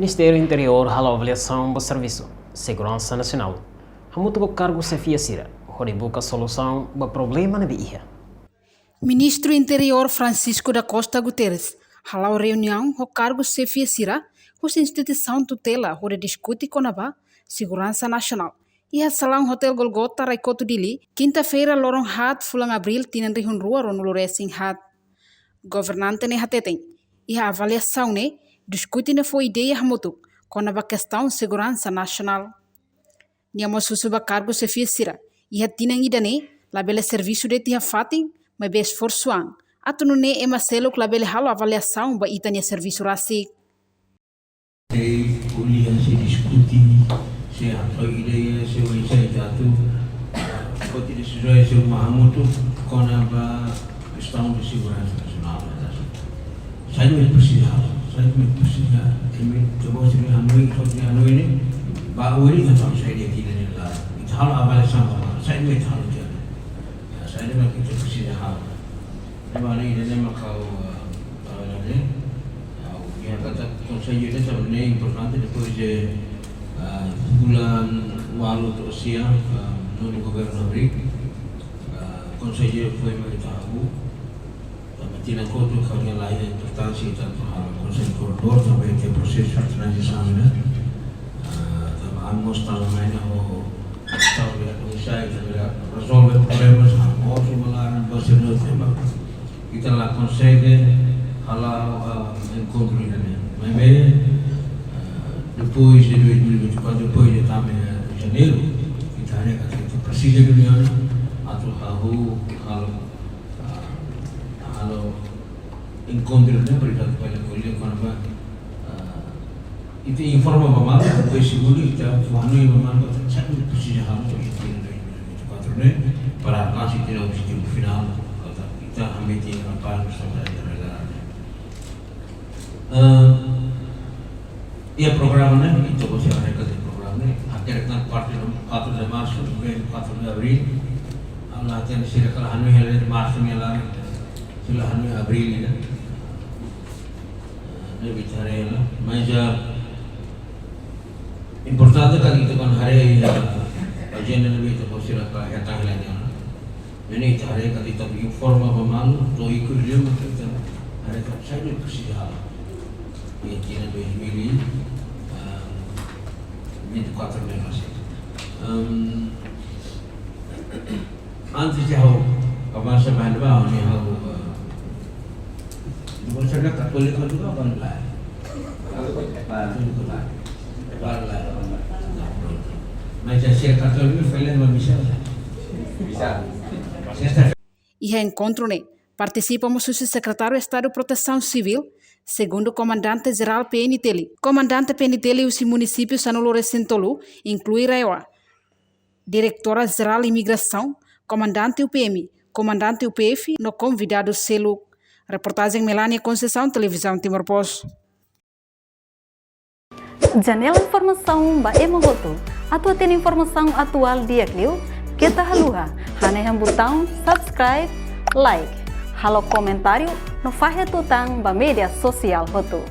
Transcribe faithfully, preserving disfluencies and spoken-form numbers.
Ministériu Interiór halo avaliasaun ba servisu seguransa nasionál hamutuk ho kargu xefia sira, hodi buka solusaun ba problema ne'ebé iha. Ministru Interiór Francisco da Costa Guterres hala'o reuniaun ho kargu xefia sira husi instituisaun tutela hodi diskute kona-ba seguransa nasionál iha salaun Hotel Golgota, Raikotu, Dili, kinta-feira, loron haat, fulan Abríl, tinan rihun rua ruanulu resin haat. Governante ne'e hateten, iha avaliasaun ne'e, diskute no fó ideia hamutuk kona-ba kestaun seguransa nasionál. Nia mós husu ba kargu xefia sira, iha tinan ida-ne'e labele servisu de'it iha fatin, maibé esforsu an atu nune'e ema seluk labele halo avaliasaun ba ita-nia servisu rasik. Sei ko'alia, sei diskute, sei hato'o ideia, sei oinsá atu foti desizaun, sei uma hamutuk kona-ba kestaun seguransa nasionál. Saida mak presiza, saida mak presiza, imi atu bos imi hanoin, imi hanoin ne'e, ba oin ita tau saida mak ita halo, ita halo avaliasaun, saida mak ita halo, saida mak ita presiza halo. Ema ne'e ida-ne'e mak ha'u, eh, ha'u hanoin, ha'u hanoin katak konsellu ne'e importante, depois de, eh, fulan ualu to'o sia, eh, nonu governu abrí, eh, konsellu foin mai ita hahú, tanba tinan kotuk ha'u-nia laiha importánsia ita atu halo konsellu koordenadór, tanba iha prosesu tranzisaun ne'e, eh, tanba ami mós tama mai ne'e ho, tau bele oinsá ita bele rezolve problema, ha'u mós uma laran ba sira no tema. Ita la konsege hala'o, ah, enkontru ida-ne'e. Maibé, ah, depois de dois mil e vinte e quatro, depois de tama iha janeiru, ita haree katak ita presiza reuniaun atu hahú halo, ah, halo enkontru ne'e, para ita bele ko'alia kona-ba, ah, ita informa ba malu, depois segundu ita fó hanoin ba malu, katak saida mak presiza halo, ita iha dois mil e vinte e quatro ne'e, para alkansa ita-nia objetivu finál, katak ita hamete iha paz no estabilidade iha rai-laran ne'e. Ah, iha programa ne'e, ita bele haree katak programa ne'e, hakerek tan parte no quatro de março, vem quatro de abril, ha'u la hatene sira karik hanoin hela março nia laran, sira hanoin abril ne'e. Ne'ebé ita haree hela, mas, ah, importante katak ita kuandu haree, ah, ajenda ne'ebé ita konsidera katak hetan hela nian. Ne'e ita haree katak ita informa ba malu, to'o ikus liu mak ita haree katak saida mak presiza halo iha tinan dois mil e vinte e quatro ne'e rasik. Ehm, Antes de ha'u avansa ba ne'ebá, ha'u-nia ha'u, eh, depois será católico juga, ba lae? Ba católico lae. Ba lae. Mas se é católico, fila ba misa. Misa. Sexta-feira. Iha enkontru ne'e partisipa mós husi Sekretáriu Estadu Protesaun Sivíl, segundu Komandante Jerál P N T L, komandante P N T L husi munisípiu sanulu resin tolu, inklui RAEOA, Diretora Jerál Imigrasaun, Komandante U P M, Komandante U P F no konvidadu seluk. Reportajen Melania Conceição, Televizaun Timor Post. Janela informasaun ba ema hotu. Atu hatene informasaun atuál di'ak liu, keta haluha hanehan butaun subscribe, like, halo komentáriu no fahe tutan ba média sosiál hotu.